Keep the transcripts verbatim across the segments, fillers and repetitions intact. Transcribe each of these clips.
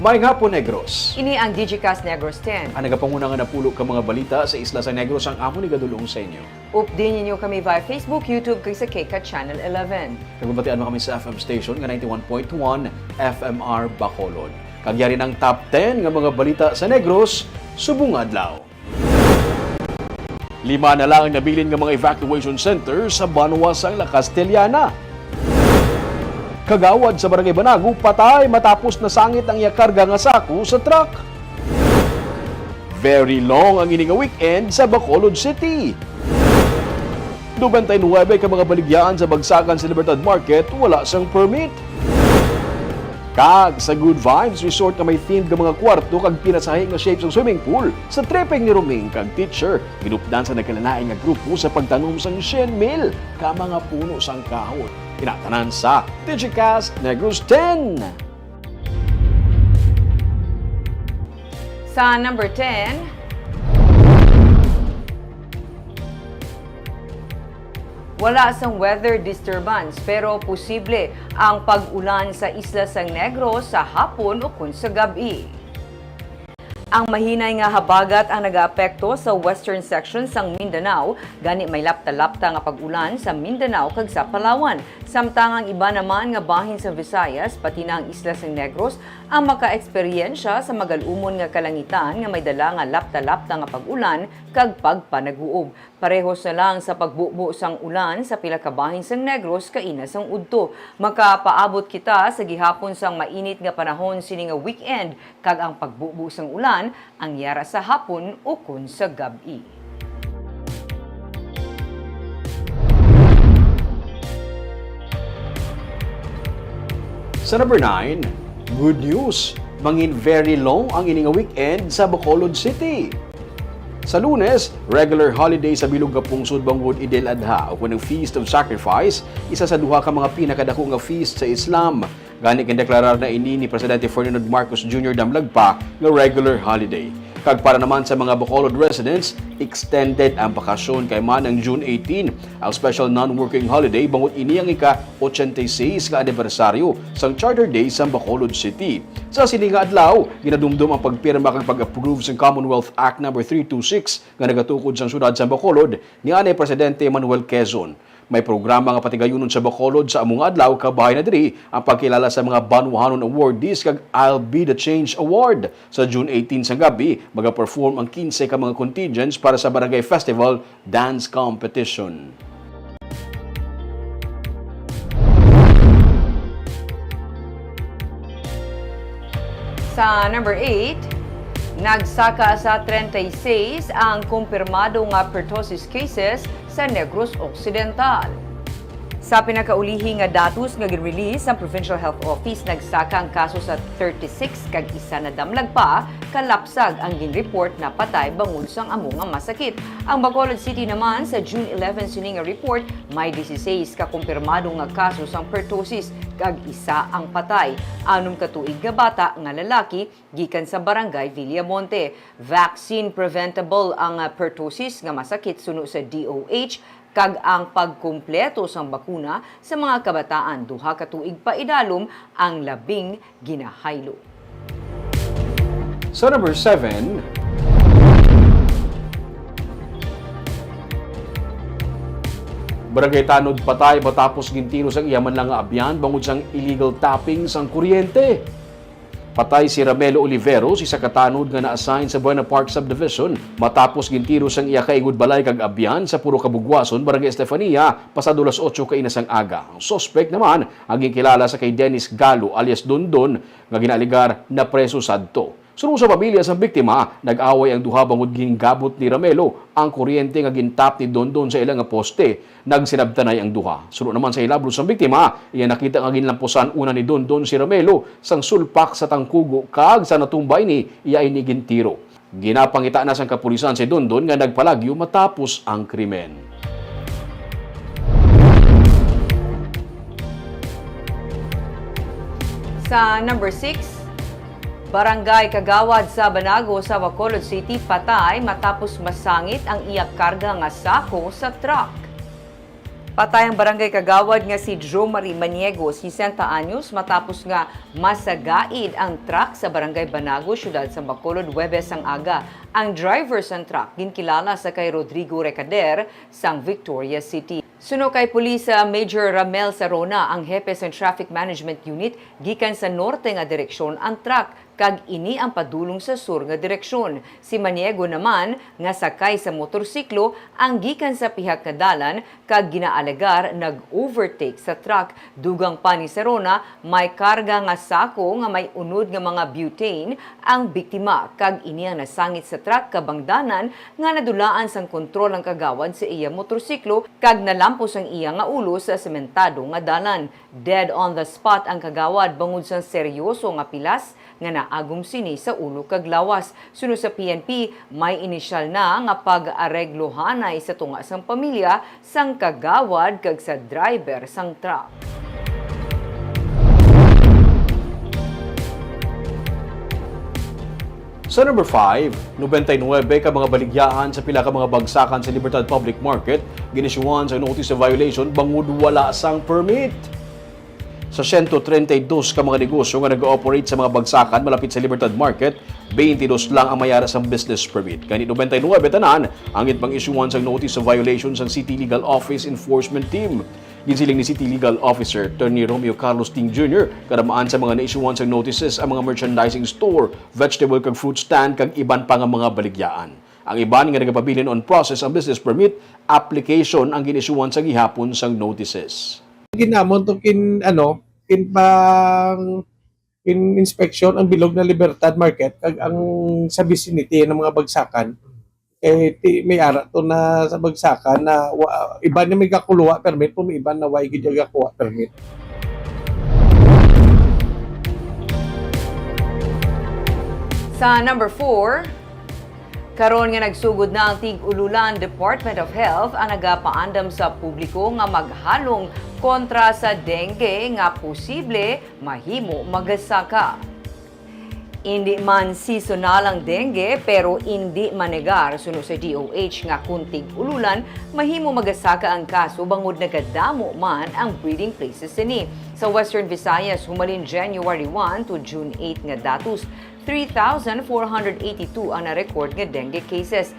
Maayong hapon, Negros. Ini ang Digicast Negros ten. Ang nagapanguna nga napulo ka mga balita sa isla sa Negros ang amon igadul-ong sa inyo. Updi ninyo kami via Facebook, YouTube, kag sa K CAT Channel eleven. Kag mabatian man kami sa F M station nga ninety-one point one F M R Bacolod. Kag yari na ang top ten nga mga balita sa Negros subong nga adlaw. Lima na lang ang nabilin nga mga evacuation center sa banwa sang La Castellana. Kagawad sa Barangay Banago patay matapos nasangit ang iya karga nga sako sa truck. Very long ang ini nga weekend sa Bacolod City. Nobenta y nuebe ka mga baligyaan sa bagsakan sa Libertad Market wala sang permit. Kag sa Good Vibes Resort nga may themed nga mga kwarto kag pinasahi nga shape sang swimming pool, sa tripping ni Roming kag teacher, ginupdan sa nagkalain-lain nga grupo sa pagtanom sang syen mil ka mga puno sang kahoy. Ina tanan sa Digicast Negros ten. Sa number ten, wala sang weather disturbance, pero posible ang pag-ulan sa isla sang Negros sa hapon ukon sa gab-i. Ang mahinay nga habagat ang nagaapekto sa western section sang Mindanao, gani may lapta-lapta nga pag-ulan sa Mindanao kag sa Palawan. Samtang ang iba naman nga bahin sa Visayas, pati na ang isla sang Negros, ang makaeksperyensya sa magal-umon nga kalangitan nga may dala nga lapta-lapta nga pag-ulan kag pagpanaguob. Parehos na lang sa pagbubo sang ulan sa pila ka bahin sang Negros kaina sang udto. Makapaabot kita sa gihapon sang mainit nga panahon sini nga weekend, kag ang pagbubo sang ulan ang yara sa hapon ukon sa gab-i. Sa number nine, good news, mangin very long ang ini nga weekend sa Bacolod City. Sa Lunes, regular holiday sa bilog nga pungsod bangod Eid al-Adha, o kunang Feast of Sacrifice, isa sa duha ka mga pinakadako nga feast sa Islam. Gani, gindeklarar na ini ni Presidente Ferdinand Marcos Junior Damlag pa nga regular holiday. Kag para naman sa mga Bacolod residents, extended ang bakasyon kay man ang June eighteen, ang special non-working holiday, bangod ini ang ika-ochenta y seis nga anibersaryo sang Charter Day sa Bacolod City. Sa sini nga adlaw, ginadumdom ang pagpirma kag pag-approve sang Commonwealth Act number three two six nga nagatukod sang siyudad sa Bacolod ni anay Presidente Manuel Quezon. May programa nga patigayunon sa Bacolod sa amo nga adlaw, kabahin na diri ang pagkilala sa mga Banwahanon Awardees kag I'll Be the Change Award. Sa June eighteen sang gab-i, magaperform ang kinse ka mga contingents para sa Barangay Festival Dance Competition. Sa number eight, nagsaka sa treinta y seis ang kumpirmado nga pertussis cases sa Negros Occidental. Sa pinakaulihi nga datos nga gin-release sang Provincial Health Office, nagsaka ang kaso sa thirty-six kag isa nadamlag pa ka lapsag ang gin-report na patay bangod sang amo nga masakit. Ang Bacolod City naman, sa June eleven sini nga report, may dieciséis ka kumpirmado nga kaso sang pertussis kag isa ang patay. Anom ka tuig nga bata nga lalaki gikan sa Barangay Villamonte. Vaccine preventable ang, ah, pertussis nga masakit suno sa D O H, kag ang pagkumpleto sang bakuna sa mga kabataan duha ka tuig pa idalom ang labing ginahaylo. Sa number seven, Barangay Tanod patay matapos gintiro sang iya man lang nga abyan bangod sang illegal tapping sang kuryente. Patay si Ramelo Oliveros, isa ka tanod nga na-assign sa Buena Park Subdivision, matapos gintiro sang iya kaingod balay kag abyan sa Puro Kabugwason, Barangay Estefania, pasado las otso kaina sang aga. Ang suspek naman ang ginkilala sa kay Dennis Galo alias Dondon nga ginaalegar napreso sadto. Suno sa pamilya sang biktima, nag-away ang duha bangod gingabot ni Ramelo ang kuryente nga gintap ni Dondon sa ila nga poste. Nagsinabtanay ang duha. Suno naman sa hilablo sang biktima, iya nakita nga ginlampusan una ni Dondon si Ramelo sang sulpak sa tangkugo kag sa natumba ini, iya ini gintiro. Ginapangita na sang kapulisan si Dondon nga nagpalagyo matapos ang krimen. Sa number six, Barangay Kagawad sa Banago sa Bacolod City patay matapos masangit ang iya karga nga sako sa truck. Patay ang barangay kagawad nga si Joe Marie Maniego, sesenta anyos, matapos nga masagaid ang truck sa Barangay Banago, Siyudad sa Bacolod, Huwebes ang aga. Ang driver sang truck ginkilala sa kay Rodrigo Recader sang Victoria City. Suno kay Police, ah, Major Ramel Sarona, ang hepe sang Traffic Management Unit gikan sa norte nga direksyon ang truck, kag ini ang padulong sa sur nga direksyon. Si Maniego naman, nga sakay sa motorsiklo, ang gikan sa pihak nga dalan kag ginaalegar nag-overtake sa truck. Dugang pa ni Sarona, may karga nga sako nga may unod nga mga butane ang biktima, kag ini ang nasangit sa truck kabangdanan nga nadulaan sang kontrol ang kagawad sa iya motorsiklo kag nalampos ang iya nga ulo sa sementado nga dalan. Dead on the spot ang kagawad bangod sang seryoso nga pilas nga naagom sini sa ulo kag lawas. Suno sa P N P, may inisyal na nga pag-areglohanay sa tunga sang pamilya sang kagawad kag sa driver sang truck. Sa number five, nobenta y nuebe ka mga baligyaan sa pila ka mga bagsakan sa Libertad Public Market ginisyuhan sa notice of violation bangod wala sang permit. Sa siyento treinta y dos ka mga negosyo nga nag-ooperate sa mga bagsakan malapit sa Libertad Market, twenty-two lang ang may ara sang business permit. Gani, nobenta y nuebe tanan ang ginpang-isyuhan sang notice of violation sang City Legal Office Enforcement Team. Ginsiling ni City Legal Officer Attorney Romeo Carlos Ting Junior, kadamaan sa mga naisyuhan sang notices ang mga merchandising store, vegetable kag fruit stand, kag iban pa nga mga baligyaan. Ang iban nga nagapabilin on process ang business permit application ang ginisyuhan sa gihapon sang notices. Ginamon to kin, ano, kin pang, kin inspection ang bilog na Libertad Market kag ang sa vicinity ng mga bagsakan. Kay ti, may ara to na sa bagsakan na wa, iban na may gakuluha permit, kung may iban na way gid gakuha permit. Sa number four, karon nga nagsugod na ang Tig-Ululan, Department of Health ang nagapaandam sa publiko nga maghalong kontra sa dengue nga posible mahimo magasaka. Indi man seasonal ang dengue, pero indi manegar, suno sa D O H, nga kon tig-ululan, mahimo magasaka ang kaso bangod nagadamo man ang breeding places sini. Sa Western Visayas, humalin January one to June eight nga datos, three thousand four hundred eighty-two ang na-record nga dengue cases,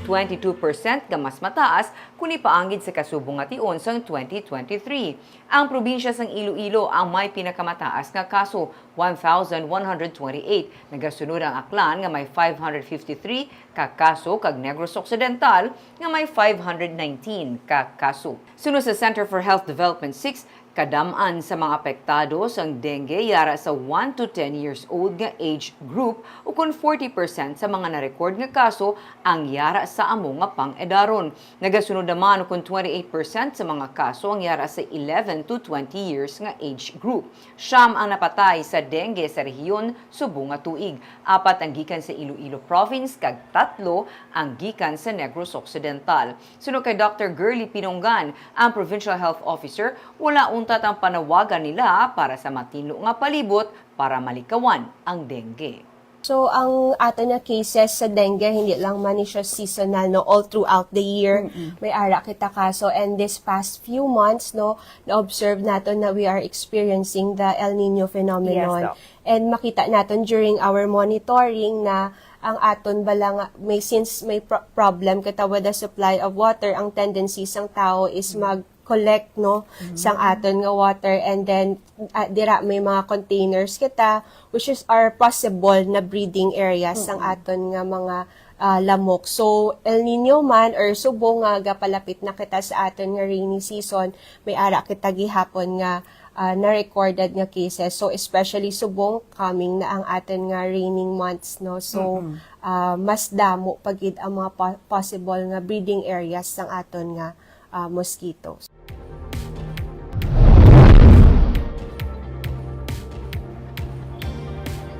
twenty-two percent nga mas mataas kon ipaangid sa kasubong nga tion sang twenty twenty-three. Ang probinsya sang Iloilo ang may pinakamataas nga kaso, one thousand one hundred twenty-eight. Nagasunod ang Aklan nga may five hundred fifty-three ka kaso kag Negros Occidental nga may five hundred nineteen ka kaso. Suno sa Center for Health Development six, kadam-an sa mga apektado sang dengue yara sa one to ten years old nga age group, ukon forty percent sa mga na-record nga kaso ang yara sa amo nga pang-edaron. Nagasunod naman kon twenty-eight percent sa mga kaso ang yara sa eleven to twenty years nga age group. Siyam ang napatay sa dengue sa rehiyon subong nga tuig. Apat ang gikan sa Iloilo Province kag tatlo ang gikan sa Negros Occidental. Suno kay Doctor Girly Pinongan, ang Provincial Health Officer, wala untat ang panawagan nila para sa matinlo nga palibot para malikawan ang dengue. So, ang aton nga cases sa dengue, hindi lang man ni siya seasonal, no, all throughout the year, Mm-mm. may ara kita kaso. And this past few months, no, na-observe naton na we are experiencing the El Niño phenomenon. Yes, Doc. And makita naton during our monitoring na ang aton bala nga may, since may pro-, problem kita with the supply of water, ang tendency sang tao is Mm. mag-collect, no, Mm. sang aton nga water, and then, ah, dira may mga containers kita, which is our possible na breeding areas sang Mm-mm. aton nga mga, ah, lamok. So, El Niño man or subong nga gapalapit na kita sa aton nga rainy season, may ara kita gihapon nga, ah, na-recorded nga cases. So, especially subong, coming na ang aton nga raining months, no? So, Mm-mm. ah, mas damo pa gid ang mga po-, possible nga breeding areas sang aton nga, ah, mosquitoes.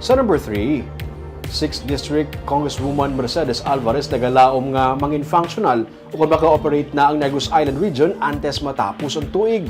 Sa number three, Sixth District Congresswoman Mercedes Alvarez nagalaom nga mangin-functional o kon maka-operate na ang Negros Island Region antes matapos ang tuig.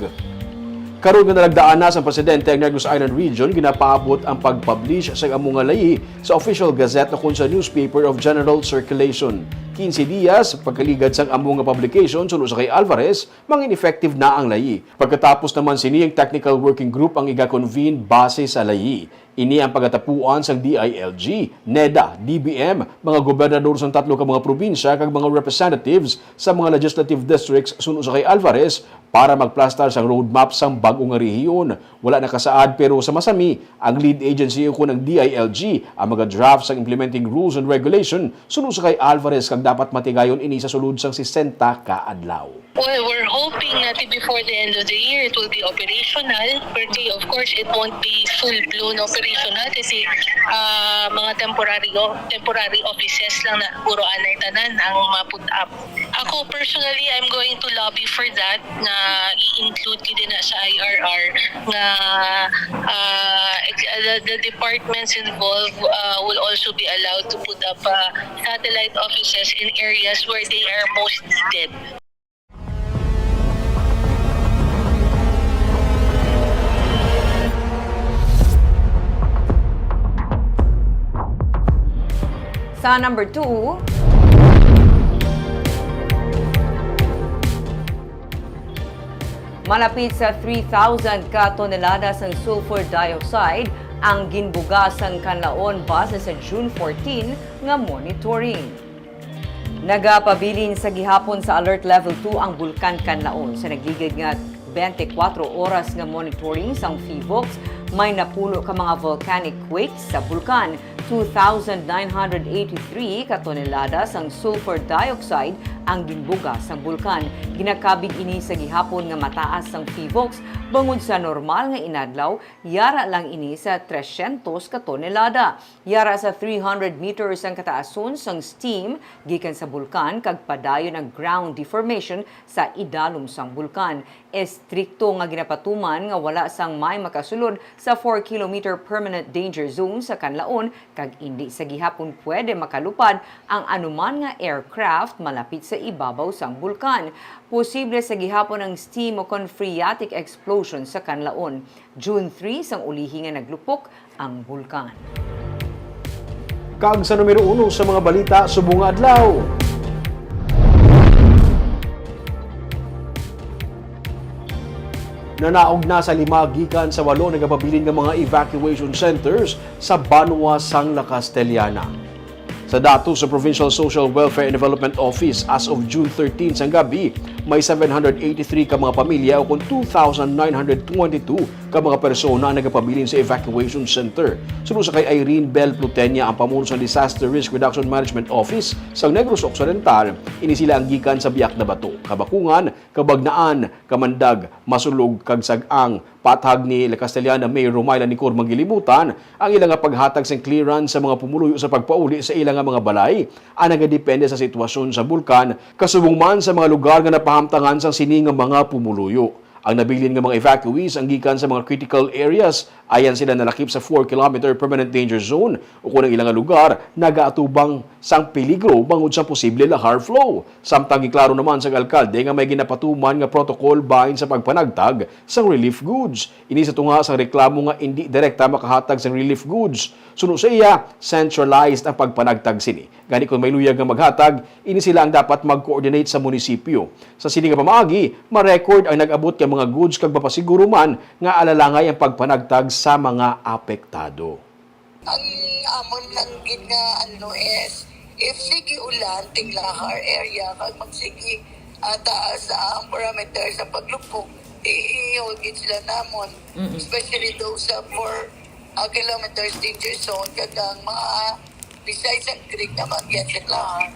Karon nga nalagdaan na sang presidente ang Negros Island Region, ginapaabot ang pag-publish sa amo nga layi sa Official Gazette o kon sa Newspaper of General Circulation. Quince dias pagkaligad sang amo nga publication, suno sa kay Alvarez, mangin-effective na ang layi. Pagkatapos naman sini, ang technical working group ang iga-convene base sa layi. Ini ang pagatapuan sang D I L G, neda, D B M, mga gobernador sang tatlo ka mga probinsya kag mga representatives sa mga legislative districts, suno sa kay Alvarez, para magplastar sang roadmap sang bag-o nga rehiyon. Wala nakasaad, pero sa masami, ang lead agency ukon ang D I L G ang magadraft sang implementing rules and regulation, suno sa kay Alvarez, kag dapat matigayon ini sa sulod sang sesenta ka adlaw. Well, we're hoping na ti-, before the end of the year, it will be operational. Pero ti-, of course, it won't be full-blown operational kasi, ah, mga temporary o-, temporary offices lang na guro anay tanan ang ma-put up. Ako, personally, I'm going to lobby for that, na i-include gid na sa I R R nga, ah, ex-, the, the departments involved, ah, will also be allowed to put up, ah, satellite offices in areas where they are most needed. Sa number two, malapit sa three thousand ka tonelada sang sulfur dioxide ang ginbuga sang Canlaon base sa June fourteen nga monitoring. Nagapabilin sa gihapon sa Alert Level two ang Bulkan Canlaon. Sa nagligid nga twenty-four oras nga monitoring sang PHIVOLCS, may napulo ka mga volcanic quakes sa bulkan. Two thousand nine hundred eighty-three ka tonelada sang sulfur dioxide ang ginbuga sang bulkan. Ginakabig ini sa gihapon nga mataas sang PHIVOLCS bangod sa normal nga inadlaw, yara lang ini sa tresyentos ka tonelada. Yara sa three hundred meters ang kataason sang steam gikan sa bulkan kag padayon ang ground deformation sa idalom sang bulkan. Estrikto nga ginapatuman nga wala sang may makasulod sa four kilometer permanent danger zone sa Canlaon, kag indi sa gihapon pwede makalupad ang anuman nga aircraft malapit sa ibabaw sang bulkan. Posible sa gihapon ang steam ukon phreatic explosion sa Canlaon. June three sang ulihi nga naglupok ang bulkan. Kag sa numero uno sa mga balita subong nga adlaw, nanaog na sa lima gikan sa walo nagapabilin nga mga evacuation centers sa banwa sang La Castellana. Sa datos sa Provincial Social Welfare and Development Office, as of June thirteen sang gabi, may seven hundred eighty-three ka mga pamilya ukon two thousand nine hundred twenty-two ka mga persona ang nagapabilin sa evacuation center. Suno sa kay Irene Bell Plutenia, ang pamuno sa Disaster Risk Reduction Management Office sa Negros Occidental, ini sila ang gikan sa Biak na Bato, Kabakungan, Kabagnaan, Kamandag, Masulog, kag Sag-ang. Pathag ni La Castellana Mayor Romayla Nicor Manggilibutan, ang ila nga paghatag sang clearance sa mga pumuluyo sa pagpauli sa ila nga mga balay ang nagadepende sa sitwasyon sa bulkan, kasubong man sa mga lugar nga napahamtangan sang sini nga mga pumuluyo. Ang nabilin nga mga evacuees ang gikan sa mga critical areas, ayan sila nalakip sa four kilometer permanent danger zone, ukon ang ila nga lugar nagaatubang sang peligro bangod sa posible lahar flow. Samtang giklaro naman sang alkalde nga may ginapatuman nga protocol bahin sa pagpanagtag sang relief goods. Ini sa tunga sang reklamo nga indi direkta makahatag sang relief goods. Suno sa iya, centralized ang pagpanagtag sini. Gani, kon may luyag nga maghatag, ini sila ang dapat mag-coordinate sa munisipyo. Sa sini nga pamaagi, ma-record ang nag-abot nga mga goods kag mapasiguro man nga alalangay ang pagpanagtag sa mga apektado. Ang amon lang gid nga ano is, if sige ulan, ting lahar area, kag magsige, ah, taas ang parameter sa paglupok, i-, i-hold gid sila namon. Mm-mm. Especially those sa four, ah, kilometers danger zone, kag ang mga beside sa creek naman, yan sa lahar.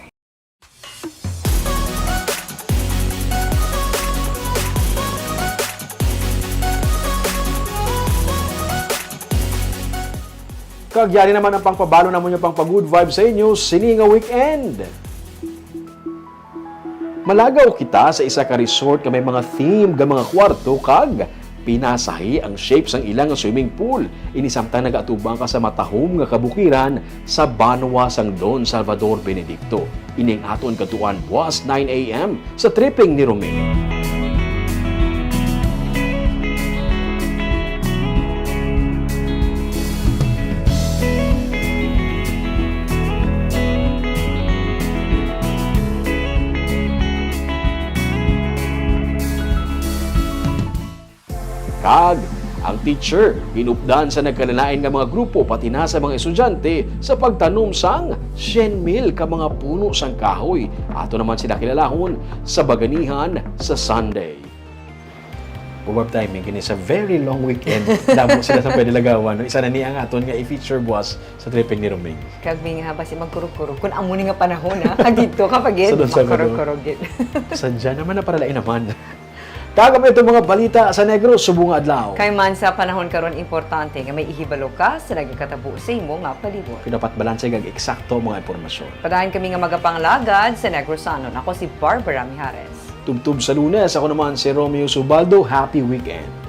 Kag yari naman ang pangpabalo namon nga pangpa-good vibes sa inyo sini nga weekend. Malagaw kita sa isa ka resort nga may mga theme nga mga kwarto kag pinasahi ang shape sang ila nga swimming pool. Ini samtang nagaatubang ka sa matahom nga kabukiran sa banwa sang Don Salvador Benedicto. Ini ang aton kadtuan buas nine a m sa Tripping ni Romeo. Kag ang teacher ginupdan sa nagkalain-lain nga mga grupo, pati na sa mga estudyante, sa pagtanom sang syen mil ka mga puno sang kahoy. Ato naman sila kilalahon sa Baganihan sa Sunday. Ubab timing kini sa very long weekend. Damo sila sa pwede lagawan, no? Isa na ni ang aton nga i-feature buwas sa tripping ni Roming. Kag may nga basi magkurog-kurog. Kung amo ni nga panahon, ha? Kag dito ka pag Sa doon Sabado. Magkurog-kurog yun. Sadya naman na para lain naman. Kag amo itong mga balita sa Negros subong nga adlaw. Kay man sa panahon karon, importante nga may ihibalo ka sa nagakatabo sa imo nga palibot. Kung dapat balanse kag eksakto ang mga impormasyon. Padayon kami nga magapanglagad sa Negros Sanon. Ako si Barbara Mijares. Tubtob sa Lunes, ako naman si Romeo Subaldo. Happy weekend.